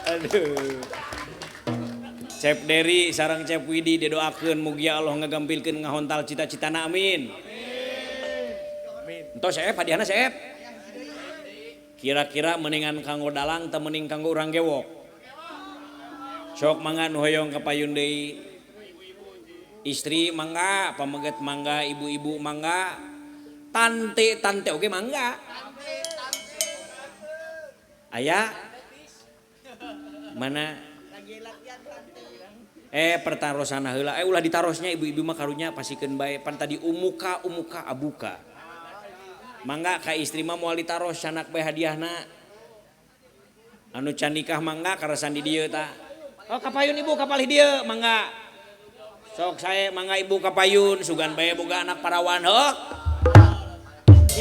Aduh. Cep Deri sareng Cep Widi didoakeun mugia Allah ngagampilkeun ngahontal cita-citana, amin. Amin. Entos Seep hadiahna Seep. Kira-kira mendingan kanggo dalang teu mending kanggo urang gewok. Sok mangga nu hoyong ka payun deui. Istri mangga, pameget mangga, ibu-ibu mangga, tante-tante oge mangga. Aya mana? Pertarosana heula. Ulah ditarosnya ibu-ibu mah karunya pasikeun bae. Pan tadi umuka umuka abuka. Mangga ka istri mah moal ditaros sanak bae hadiahna. Anu can nikah mangga karasan di dieu tah. Oh kapayun ibu kapalih dieu mangga. Sok sae mangga ibu kapayun sugan bae boga anak parawan heuh.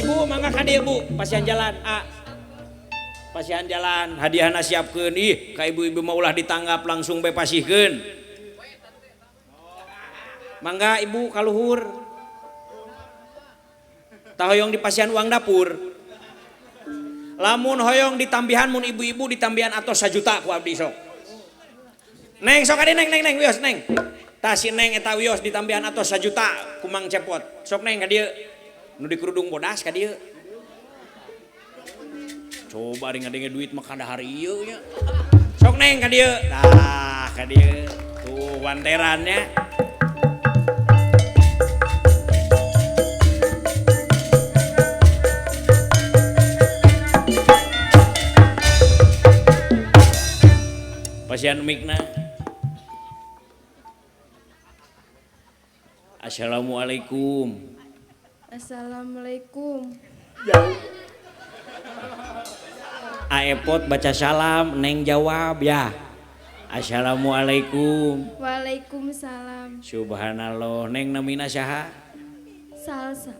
Ibu mangga ka dieu Bu, pasihan jalan A. Pasihan jalan hadiahna siapkeun. Ih ka ibu-ibu mah ulah ditanggap langsung bae pasihkeun. Mangga ibu kaluhur. Tah hoyong dipasihan uang dapur. Lamun hoyong ditambihan mun ibu-ibu ditambihan atos 1 juta ku abdi sok. Neng sok ade neng neng neng wios neng. Tah si neng eta wios ditambihan atos 1 juta ku Mang Cepot. Sok neng ka dieu. Nu dikerudung bodas ka dieu. Coba ari ngadenge duit mah kada hari ieu nya. Sok neng ka dieu. Tah ka dieu. Tuh wanterannya. Pasian mikna. Assalamualaikum. Assalamualaikum. Jauh. Aepot baca salam, neng jawab ya. Assalamualaikum. Waalaikumsalam. Subhanallah, neng namina saha? Salsa.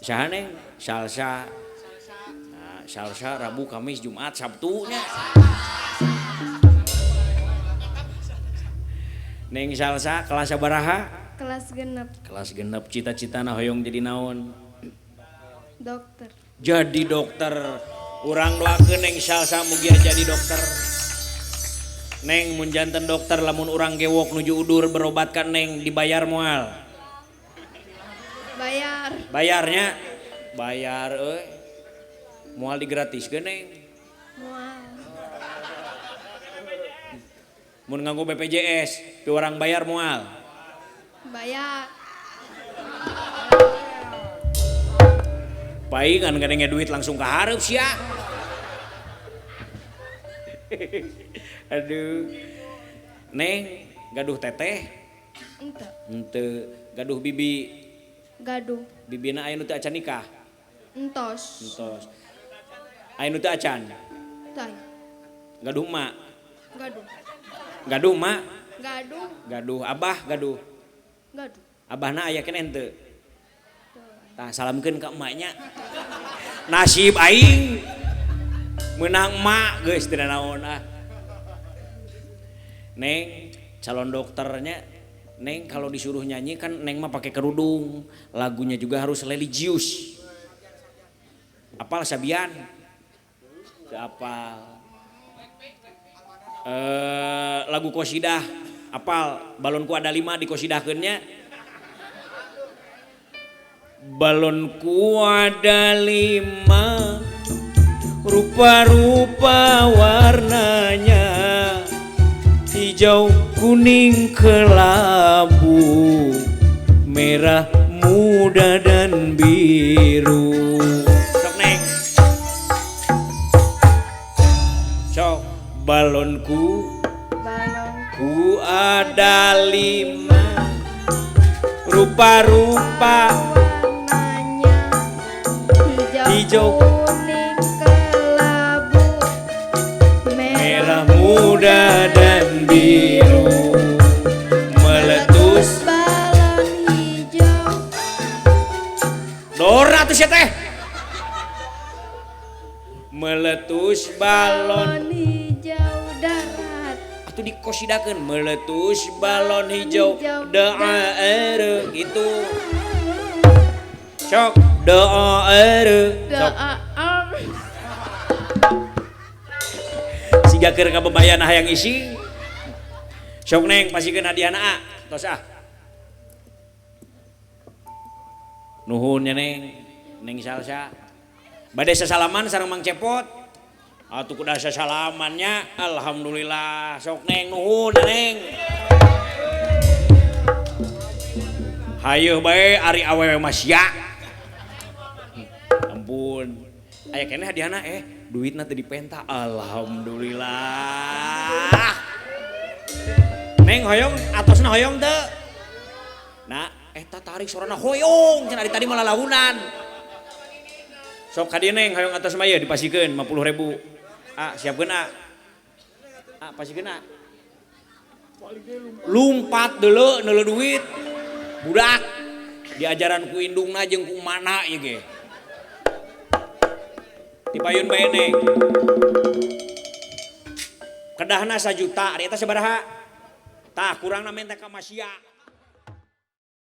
Saha neng? Salsa. Nah, Salsa Rabu, Kamis, Jumat, Sabtu nya. Neng Salsa kelas sabaraha? Kelas genep. Kelas genep, cita-citana hoyong jadi naon? Dokter. Jadi dokter. Urang doakeun Neng Salsa mugia jadi dokter. Neng mun janten dokter lamun urang gewok nuju udur berobat ka Neng dibayar moal? Bayar. Bayarnya? Bayar euy. Moal digratiskeun Neng? Moal. Mun nganggo BPJS, piwarang bayar moal? Bayar. Paingan ngadenge duit langsung ke hareup sia. Aduh. Neng, gaduh teteh? Henteu. Henteu. Gaduh bibi? Gaduh. Bibina aya nu teu acan nikah? Entos. Entos. Aya nu teu acan? Teu. Gaduh emak? Gaduh. Gaduh mak? Gaduh. Gaduh abah gaduh. Gaduh. Abahna aya keneh henteu? Tah salamkeun ka emaknya. Nasib aing meunang emak geus teu naon ah. Neng calon dokternya, Neng kalau disuruh nyanyi kan Neng mah pakai kerudung, lagunya juga harus religius. Apal Sabian? Teu apal. Lagu kosidah apal, balonku ada 5 dikosidahkeunnya. Balonku ada 5, rupa-rupa warnanya, hijau, kuning, kelabu, merah muda dan biru. Sok Neng. Sok balonku, balonku ada 5, rupa-rupa warnanya, hijau, kuning, kelabu, merah muda dan biru, meletus balon hijau. Dora tuh sia teh. Meletus balon hijau darat. Atuh dikosidakeun meletus balon hijau daer gitu. Sok doa sok. Siga keur kabebayan hayang isi. Sok Neng pasikeun hadiahna ah. Tos ah. Nuhun nya Neng. Neng Salsa. Bade sasalaman sareng Mang Cepot. Atuh kuda sasalamannya. Alhamdulillah. Sok Neng nuhun ya Neng. Hayu bae ari awewe mah sia. Ampun. Aya keneh hadiahna duitna teu dipenta. Alhamdulillah. Neng hoyong atosna hoyong teu? Nah, eta tarik sorana hoyong cenah ari tadi mah lalaunan. Sok ka dieu Neng hoyong atos mah ieu dipasikeun 50.000. Ah, siapkeun ah. Ah, pasikeun ah. Lumpat deuleu neuleu duit. Budak diajaran ku indungna jeung ku mana ieu ge. Dipayun bae Neng. Kedahna 1 juta, ari eta sabaraha? Tah kurangna menta ka Masya.